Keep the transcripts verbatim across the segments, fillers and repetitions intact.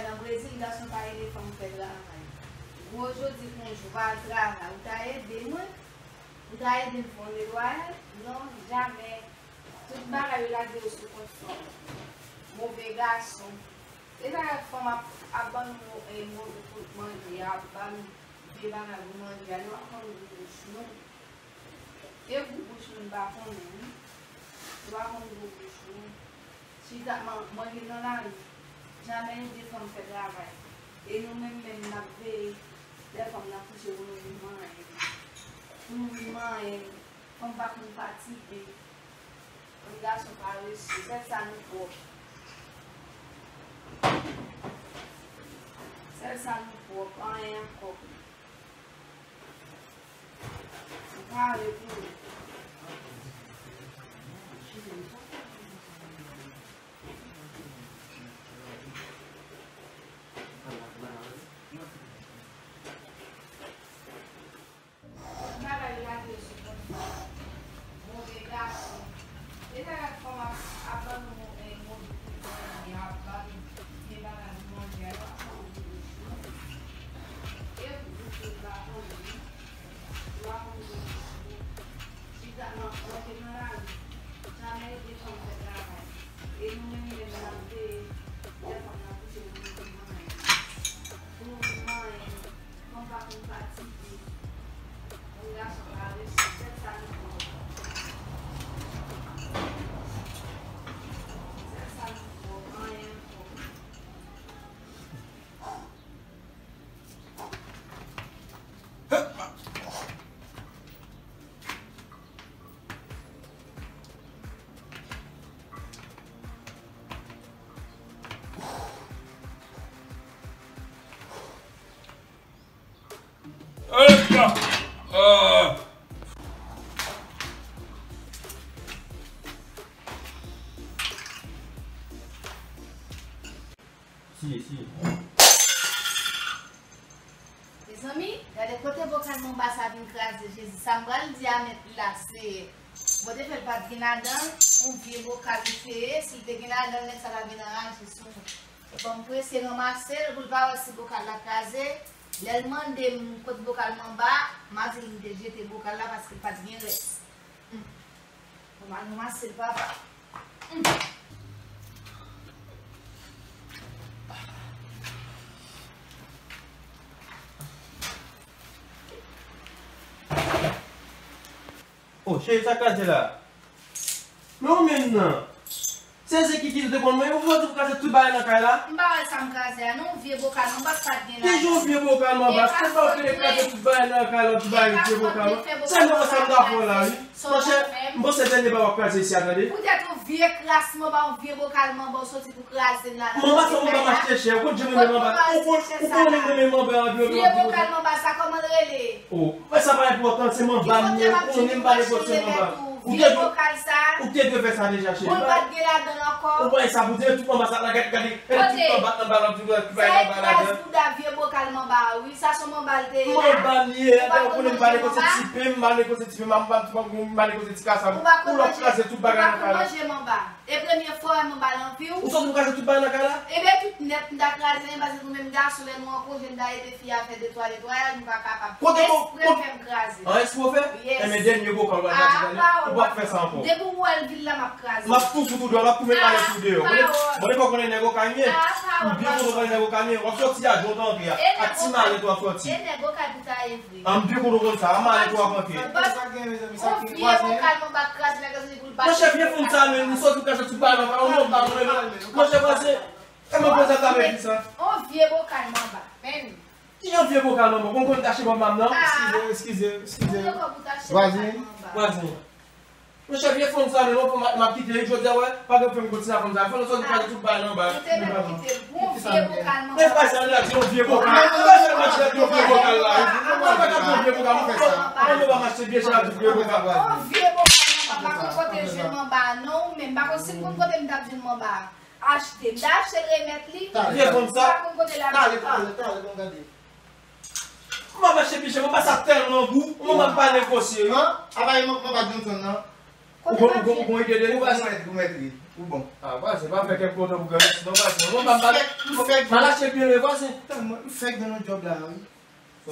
Nan Brezil, gason pa ede fanm fè travay. Gwo jodi konjou pa al travay, ou ta ede mwen? Ou ta ede m fè yon netwayaj? Non, jamè. Tout bagay yo lage yo sou kont fanm. Move gason. E sa fè fanm ap, ap ban nou mo-, e, mo-, manje, ap ba nou vye bagay pou manje a, nou pa konn gou bouch nou. E gou bouch nou, nou pa konnen, wi. Nou pa konn gou bouch nou. Chita, man-, manje nan lari. Jamè ede fanm fè travay. E nou menm menm n ap veye lè fanm nan kouche pou nou vin manyen. Pou nou vin manyen. Fanm pa konn fatige. Yon gason parese, sèl sa nou pwòp. Sèl sa nou pwòp, anyen ankò. Nou pare pou nou. Tout bagay yo lage yo sou kont fanm. Move gason. E sa fè fanm ap, ap ban nou mo-, e, move kout manje, ap ba nou vye bagay pou manje a, yo ap fè nou vye bouch nou. E gou bouch nou pa konnen, wi. Yo ap fè nou vye bouch nou. Chita nan, rantre nan lari. Jamè ede fanm fè travay. E nou menm menm n ap veye lè fanm nan kouche pou nou vin manyen. Pou nou vin manyen. Fanm pa konn fatige. Yon gason parese, sèl sa nou pwòp. Sèl sa nou pwòp, anyen ankò. Epa! Ah! Siye, siye. Mezanmi, gade kote bokal manba sa vin kraze, Jezi. Sa m pral di a mèt li la, Seyè. Bon, te fè l pa t gen ladan l, yon vye bokal li te ye, si l te gen ladan l, nèg sa ta vin anraje sou mwen. Bon, m prese ranmase l pou l pa wè si bokal la kraze. Lè l mande m kot bokal manba, m a di l m te jete bokal la paske l pa t gen rès. Hmm. Bon, m al ranmase l, papa. Hmm. Oh, cheri, sa kraze la? Men ou menm nan. Se Zeki ki te konn mwen, ou jodi pou kraze tout bagay nan kay la? M pa wè sa m kraze a, non, vye bokal manba k pa t gen ladan. Ki jan vye bokal manba? Se pa ou ki te kraze tout bagay nan kay la, tout bagay vye bokal manba. Se mwen sa m ta fè la, wi. Monchè, m panse dènye bagay w ap kraze isi a, tande. Poutèt yon vye kras manba, yon vye bokal manba, ou soti pou kraze l la nan kay la. Manba sa manba m achte chè, ou konn jan m renmen manba. Ou konn, ou konnen m renmen manba anpil. Vye bokal manba sa, kòman l rele? Oh, men sa pa enpòtan, se manba m ye, ou konnen m pa negosye manba. Ou te dwe, ou te dwe fè sa deja, cheri. Bon, l pa t gen ladan l ankò. Ou pa sa pou di, tout manba sa la, gade, gade, gade, tout manba anba la, tout bagay anba ladan. Sa e kras bouda vye bokal manba a, wi. Sa se yon manba l te ye la. Manba m ye, ou konnen m pa negosye ti pen, m pa negosye ti pen, m pa, m pa negosye ti kasa. Ou lòk kraze tout bagay nan kay la. Ou pa konn manje manba. E premye fwa w wè manba nan vi w? Ou sòti pou kraze tout bagay nan kay la? Ebyen, tout nèt m ta kraze, men paske nou menm gason, lè nou an konje, m ta ede fi a fè de twa netwayaj, nou pa kapab. Kote ko-, eksprè w fè m kraze. An eksprè w fè? Yes. Enben, dènye bokal w al kraze, ou p ap fè sa ankò. Depi w wè l vin la, m ap kraze. M ap tou fout ou deyò, m ap tou met malèt ou deyò. Mwen, mwen, ou konnen nèg Okay m ye. M byen kontan konnen nèg Okay m ye. W ap sòti a, jan w te antre a. Ak ti malèt w ap sòti. E nèg Okay pou ta ye vre. An, m byen kontan konn sa. An, malèt w ap antre. Ou panse yon vye bokal manba kraze, nèg la soti pou l bat. Monchè, vye fanm sa menm, li soti kraze tout bagay nan kay la, ou menm pa mwen menm. Monchè, panse, e mwen konn sa ta vle di sa. On vye bokal manba, men. Ki yon vye bokal manba? Ou konn tache manba m nan? Eskize, eskize, eskize. Vwazen. Vwazen. Monchè, vye fanm sa menm, non, fanm m ap kite, jodi a, wè, pa gen fanm kontinye fanm sa. Fanm nan soti kraze tout bagay nan kay la. Ou te menm kite l. Bon vye bokal manba. Men pa sa la, di yon vye bokal. Ou pa janm achte yon vye bokal la. Ou pa ka di yon vye bokal, non. Ou pa ka di yon vye bokal. On vye bokal manba, pa konn kote jwenn manba a, non, ou menm. Pa konn si m konn kote m t ap jwenn manba a. Achte. M ta achte l remèt li. Vye fanm sa. M pa konn kote l ap jwenn. Talè, talè, talè, bon gade. Manba chè piche, manba sa tèlman gou, manba m pa negosye, wi. An? Apa e manba Johnson nan? Ou gon, ou gon, ou gon ide de li? Ou pa mèt, ou mèt ri. Ou bon. Ah, vwazen, pa fè kèk kontan pou granmèsi non, vwazen. Mwen pa m pa, m fèk, m fèk, m al achte byen lwen, vwazen. Tann mwen, m fèk jwenn yon djòb la, wi.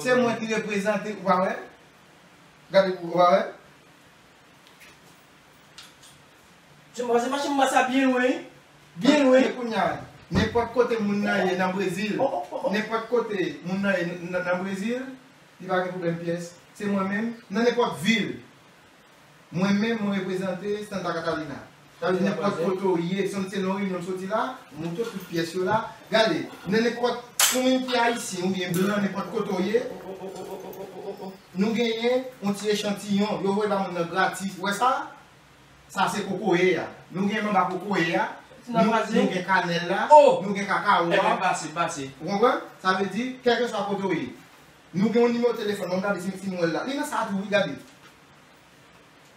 Se mwen ki reprezante, ou pa wè? Gade, ou pa wè? Vwazen, mache m ba sa byen lwen, wi. Byen lwen. E kounye a, nenpòt kote moun nan ye nan Brezil, nenpòt kote moun nan ye nan, nan Brezil, li pa gen pwoblèm pyès. Se mwen menm, nan nenpòt vil. Mwen menm, mwen reprezante Santa Catalina. Sa vle di nenpòt kote w ye, si w se nan reyinyon m soti la, m montre w tout pyès yo la. Gade, nan nenpòt, ou menm ki ayisyen oubyen blan, nenpòt kote w ye, nou genyen yon ti echantiyon, yo voye ba moun nan gratis. Ou wè sa? Sa se kokoye a. Nou gen manba kokoye a, nou, nou gen kanèl la, nou gen kakawo a. Ou konprann? Sa vle di, kèlkeswa kote w ye. Nou gen yon nimewo telefòn, ban m gade si, si m wè l la. Li nan sa a tou, wi, gade.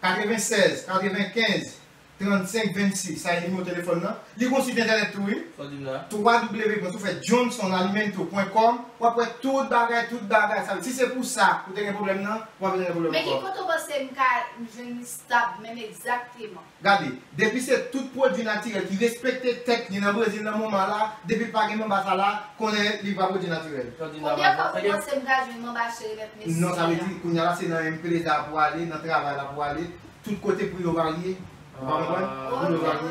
Katrevennsèz, katrevenkenz, trannsenk, vennsis, sa e nimewo telefòn nan. Li gon sit entènèt tou, wi. Sa w di m la? W w w pwen si w fè johnson alimento pwen com, w ap wè tout bagay, tout bagay. Sa, si se pou sa ou te gen pwoblèm nan, w ap vin gen pwoblèm ankò. Men ki kote w panse m ka jwenn li stab, menm egzakteman? Gade, depi se tout pwodui natirèl ki respekte tèt li nan Brezil nan moman la, depi l pa gen manba sa la, konnen li pa pwodui natirèl. Konbyen fwa w panse m ka jwenn manba cheri mèt mesye a? Non, sa vle di, kounye a la, se nan empreza pou ale, nan travay la pou ale, tout kote pri yo varye. Ou pa konprann? Pri yo varye.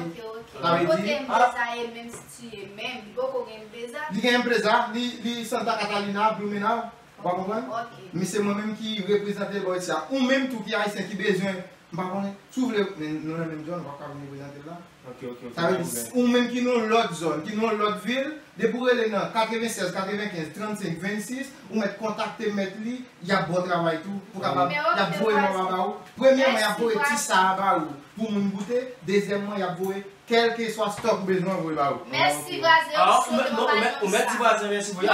Sa vle di, kote empreza ye menm sitiye menm, li poko gen empreza? Li gen empreza, li, li Santa Catalina, Blumenau. Ou pa konprann? Men se mwen menm ki reprezante l bò isi a. Ou menm tou ki ayisyen ki bezwen, m pa konnen, si w vle, men nou nan menm zòn, w ap ka vin reprezante l la. Sa vle di, ou menm ki nan yon lòt zòn, ki nan yon lòt vil, depi w rele nan katrevennsèz, katrevenkenz, trannsenk, vennsis, ou mèt kontakte mèt li, y ap ba w travay tou, pou kapab, y ap voye manba ba ou. Premyèman, y ap voye ti sa a ba ou, pou moun goute. Dezyèmman, y ap voye kèlkeswa stòk ou bezwen, voye ba ou. Mèsi vwazen, ou sot, ou pa di vwazen mèsi pou li. Pa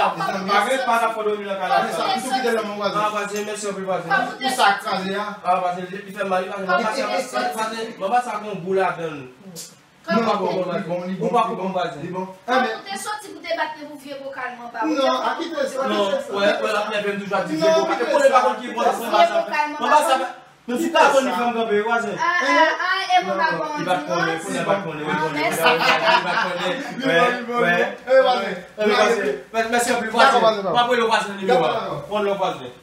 gen pa n ap fè dòmi nan kay la. Sa, m tou kite l nan men vwazen. Ah, vwazen, mèsi anpil vwazen. Pou sa k kraze a. Ah, vwazen, li fè m mal, vwazen. Manba sa, vwazen, manba sa gon gou ladan l. Non, li bon, li bon, li bon, li bon. Li bon. Kòm ou te soti pou te bat men pou vye bokal manba. Non, a kite sa, kite sa. Non, wè, wè, l ap nève m toujou ap di vye bokal. E konnen pa konn ki bò manba sa. Manba sa, men si ta konn li fè m kanpe, wi, vwazen. Ah, ah, ah, e manba bon. Li pa t konnen, kounye a pa t konnen, wi, konnen, kounye a li pa t konnen. Wè, wè. Mèsi anpil, vwazen. M ap rele vwazen nimewo a. Pran lò vwazen.